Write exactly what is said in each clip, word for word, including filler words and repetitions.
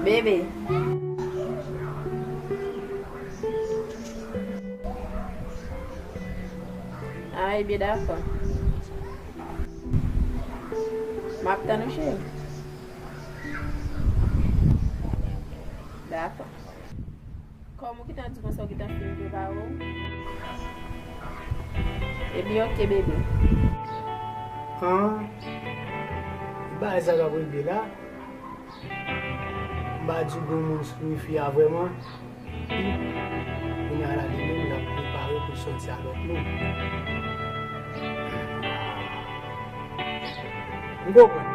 Bebe. A, ebyen, dakò. M ap tann ou, cheri. Dakò. Kòm ou gentan di konsa, ou gentan fin prepare w? Ebyen, oke, bebe. An, e bagay sa k ap regle la. M pa di w gen moun sou wifi a vrèman. Kounye a la, li menm, l ap prepare pou l sòti avèk nou. M konprann.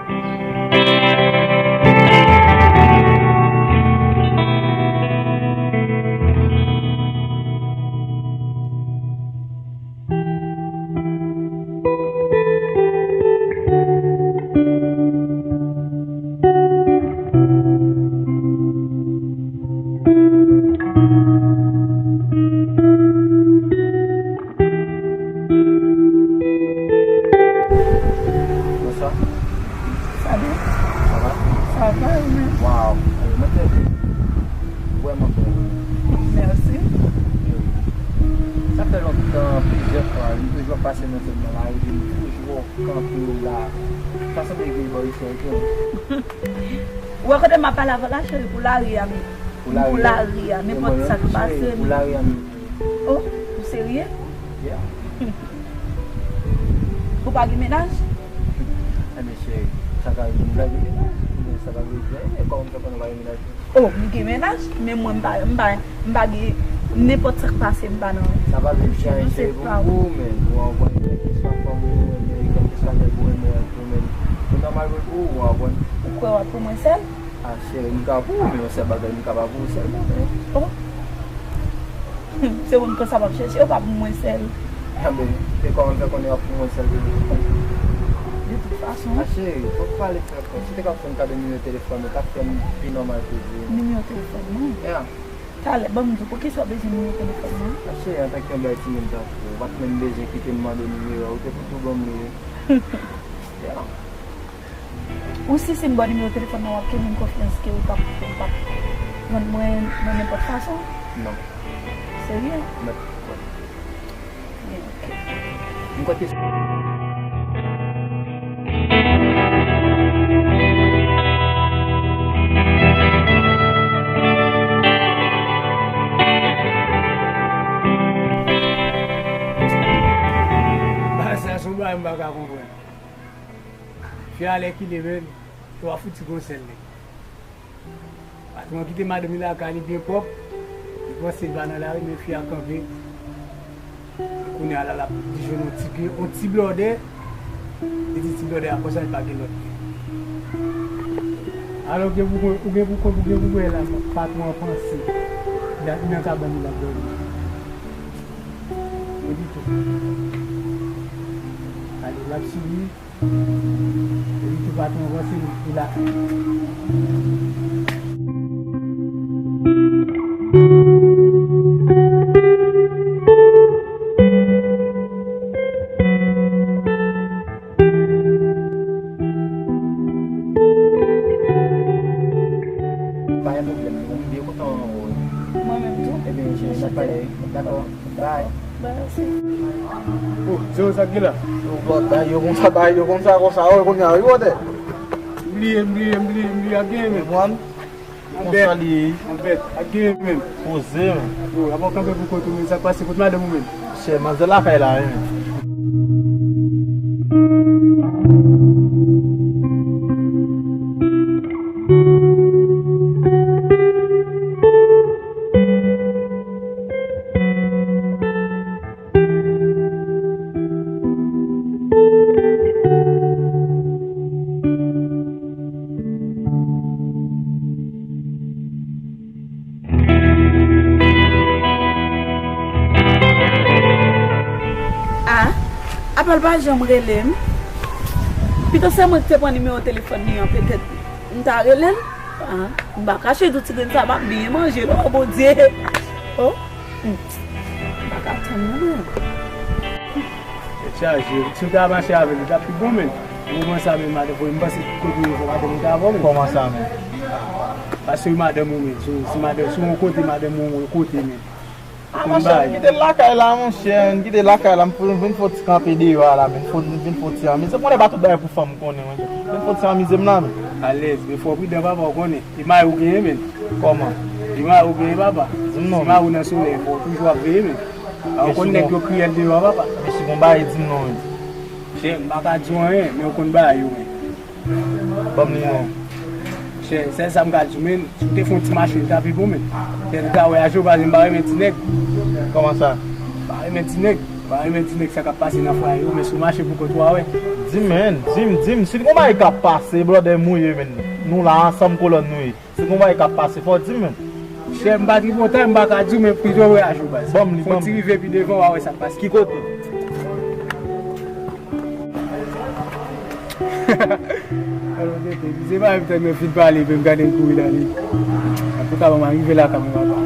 Bonswa. Salut. Sa va? Sa va, wi. Waw, mwen te vrèman bèl. Mèsi. Sa fè lontan, plizyè fwa, m toujou ap pase nan zòn nan la, epi m toujou kanpe la. Sa sanble vye bò isi a tou. Ou wè kote m ap pale avè w la, cheri, pou lari a, men. Pou lari a. Pou lari a, nenpòt sa k pase, men. Pou lari a, men. Oh, ou serye? Yeah. Ou pa gen mennaj? Ebyen, cheri, sa ka rive m pa gen mennaj. Men sa pa vle di anyen, kòman m fè konnen m pa gen mennaj? Oh, m gen mennaj, men mwen m pa, m pa, m pa gen nenpòt sa k pase m pa nan. Sa pa vle di anyen, cheri, pou ou, men ou anvan gen kèlkeswa fanm ou renmen, kèlkeswa nèg ou renmen, ou menm, ou nòmal pou ou, ou anvan. Ou kwè w ap pou mwen sèl? A, cheri, m ka pou ou, men yon sèl bagay, m ka pa pou ou sèlman, men. Oh. Se moun konsa m ap chèche, ou pa pou mwen sèl. Anben, e kòman m fè konnen w ap pou mwen sèl? De tout fason. A, cheri, fòk pale frè, frè. Si w te ka fè m kado nimewo telefòn ou, ta fè m pi nòmal toujou. Nimewo telefòn mwen? Yeah. Talè, ban m di w, poukisa w bezwen nimewo telefòn mwen? A, cheri, antanke yon bèl timoun tankou w, ou pa t menm bezwen kite m mande w nimewo a, ou te pou tou ban m li. Yeah. Ou si, si m ba w nimewo telefòn nan, w ap kenbe m konfyans ke ou p ap, ou p ap jwenn mwen nan nenpòt fason? Non. Serye? Mèt. Byen, oke. M kwè ke bagay sa se yon bagay m pa ka konprann. Fi a lè ki leve, yo ap fouti gon sèl nèg. Patwon an kite madanm li lakay li byen pwòp. Li panse l pa nan lari, men fi a kanpe. Kounye a la, l ap di jwenn yon ti, yon ti blòdè. Li di ti blòdè a konsa, li pa gen lòt. Alò, ou gen pou, ou gen pou, ou gen pou wè la, patwon an panse. Li nan kabann li, l ap dòmi. Epi tou. Ale, l ap sou li. Epi tou patwon an panse li pou lakay. Pa gen pwoblèm, non. M byen kontan wè w. Mwen menm tou. Ebyen, cheri, n ap pale, wi. Dakò. Bye. Bye, mèsi. Oh, Zero, sa k gen la? Oh, Bagay yo konsa, bagay yo konsa, konsa, wi, kounye a, wi, wotè. M bliye, m bliye, m bliye, m bliye, ap genyen menm. Konprann? Konsa li ye. Anbèt, ap genyen menm. Poze, men. Yo, ap kanpe pou kont ou, men sa k pase, kot madanm ou menm? Chè, manzè lakay la, wi, men. Ah, apa l pa janm rele m? Pito se mwen ki te pran nimewo telefòn li an, petèt m ta rele l. Ah, m pa kache di w ti grenn sa p ap byen manje non, Bondye. Oh, hmm. M pa ka tann non, mwen. Tèt chaje, si w ta mache avè l, li t ap pi bon, men. Moman sa menm, madanm, m panse tout kote ou ye, fò madanm ou ta avè w, men. Kòman sa, men? Paske madanm ou, men, si, si madanm, si w yon kote, madanm ou yon kote, men. Ah, monchè, m kite l lakay la, monchè, m kite l lakay la, m vin fè yon ti kanpe deyò a la, men, m vin fè yon ti anmize. Konnen pa tout bagay pou fanm konnen, monchè. M vin fè yon ti anmize m la, men. Alèz, men fò w pridan, papa, w konnen. E mari w genyen, men. Kòman? E mari w genyen, papa. Di m non. Si mari w nan solèy, fò w toujou ap veye, men. A, w konn nèg yo kriyèl deyò a, papa. Mesye, gon bagay, di m non, men. Chè, m pa ka di w anyen, men w konn bagay yo, men. Ban m li non. Chè, sèl sa m ka di w, men, si w te fè yon ti mache, li ta pi bon, men. Chè, li ta wè a Jewova, m pa renmen ti nèg. Kòman sa? M pa renmen ti nèg. M pa renmen ti nèg sa k ap pase nan fwaye yo, men si w mache pou kont ou a wè. Di m, men, di m, di m. Si gon bagay k ap pase, blòdè mouye, men. Nou la ansanm, kolòn nou ye. Si gon bagay k ap pase, fò w di m, men. Chè, m pa tripotay, m pa ka di w, men pito w reyaji w, baz. Ban m li, ban m li. Fò w ti rive pi devan, w a wè sa k pase. Ki kote? Alò, tete, se pa menm tan mwen fin pale, epi m gade l kouri l ale. Antouka, bon, m rive la kanmenm, papa.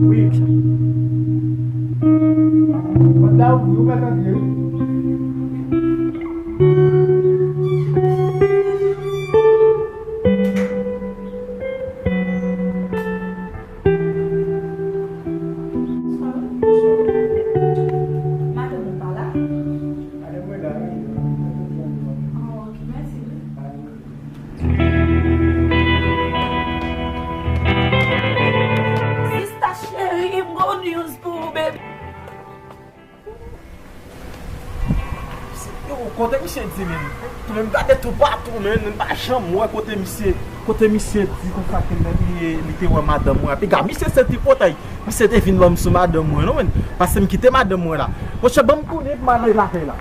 Wi. Pòt la ouvri, ou mèt antre, wi. Madanm ou pa la? Madanm mwen la, wi. Ah, ok, mèsi, wi. Sista cheri, m gon news pou ou, baby. Yo, kote misye di, men? Tou men m gade toupatou, men, m pa janm wè kote misye, kote misye di konsa ke nèg li, li te wè madanm mwen. Piga, misye se tripotay. Misye te vin ban m sou madanm mwen, non, men. Paske m kite madanm mwen la. Monchè, ban m tounen pou m ale lakay la.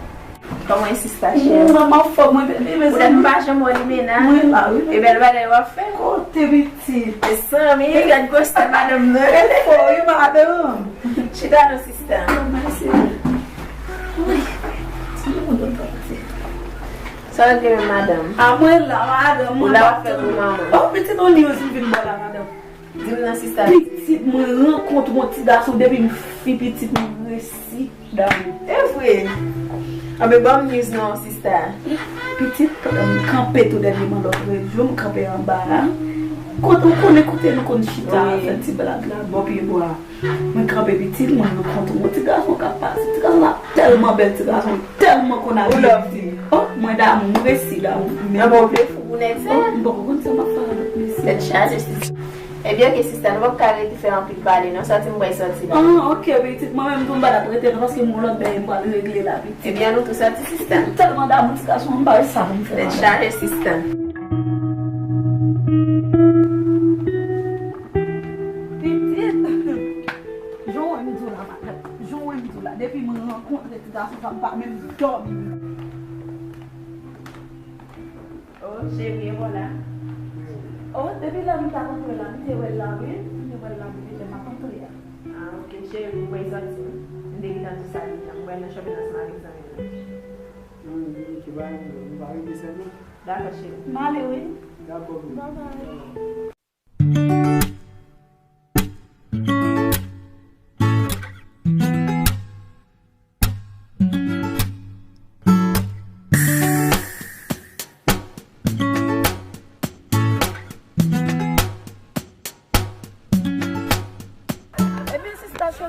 Kòman e sista chè? Mwen, m anfòm, mwen, bebe, mezanmi. Poutèt m pa janm wè limena. Mwen la, wi. E bèl bagay w ap fè. Kote pitit? Mezanmi, gad gwosè madanm nan. Fò, wi, madanm. Chita non, sista. Mèsi. Wi. Sa w gen, madanm? A, mwen la, madanm, mwen la. Ou la w ap fè pou manman. Oh, pitit, on news m vin ba w la, madanm. Di m non, sista. Pitit, mwen rankontre yon ti gason depi m fin pitit, mwen resi damou. E vre? Anben, ban m news non, sista. Pitit, pandan m kanpe tou dènyèman, lòt jou, m kanpe anba a. Kote ou konnen kote nou konn chita, fè ti blabla, bò pye bwa. Mwen kanpe pitit, mwen rankontre yon ti gason k ap pase. Ti gason la tèlman bèl, ti gason tèlman konn abiye. Ou love li? Oh, mwen damou, m resi damou. Anben, ou vle fou pou nèg sa? Oh, m poko konn sa m ap fè avèk mesye. Tèt chaje, sista. Ebyen, ok, sista, nou p ap ka rete fè anpil pale, non. Sòti m pral sòti la. Ah, ok, pitit, mwen menm tou m pa t ap rete, non, paske m gon lòt bagay m pral regle la, pitit. Ebyen, nou tou sòti, sista. M tèlman damou ti gason an, m pa wè sa pou m fè. Tèt chaje, sista. Pitit, jan w wè m di w la, madanm, jan w wè m di w la, depi m rankontre ti gason sa, m pa menm dòmi. Oh, cheri, e vwala. Oh, depi lè m t ap antre la, m te wè l la, wi. M te wè l la, depi lè m ap antre a. Ah, ok, cheri, m pral sòti. M te gentan di sa deja. M pral nan chòpin ansanm avèk zanmi m nan. Hmm, ok, bye, m pa rete sèl non. Dakò, cheri. M ale, wi. Dakò, wi. Bye bye.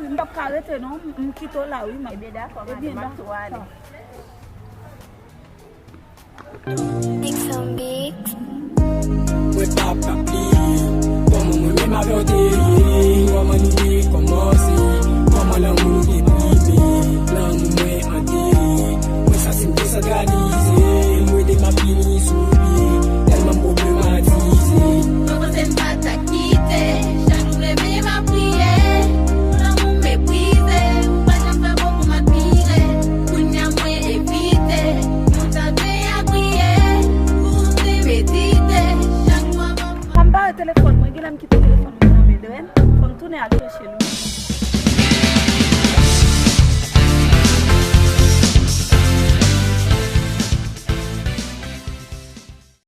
M p ap ka rete non, m kite w la wi. Ebyen dakò, madanm, m ap tou ale. Big Sound Big. Mwen pa ka bliye kòman mwen menm avè w te ye. Kòman nou te kòmanse, kòman lanmou nou te prime. Lanmou mwen antere. Mwen santi m desantralize. M rete m ap fini sou pye. Tèlman m pwoblem atize. Mwen panse m pa ta kite. Chak jou m leve m ap priye. Pou lanmou m meprize. Ou pa janm fè bon pou m admire. Kounye a mwen evite. Mwen ta dwe a priye. Pou te medite. Chak jou avan. Fò m bare telefòn mwen, genlè m kite telefòn mwen nan men Dren. Fò m tounen al chèche l wi.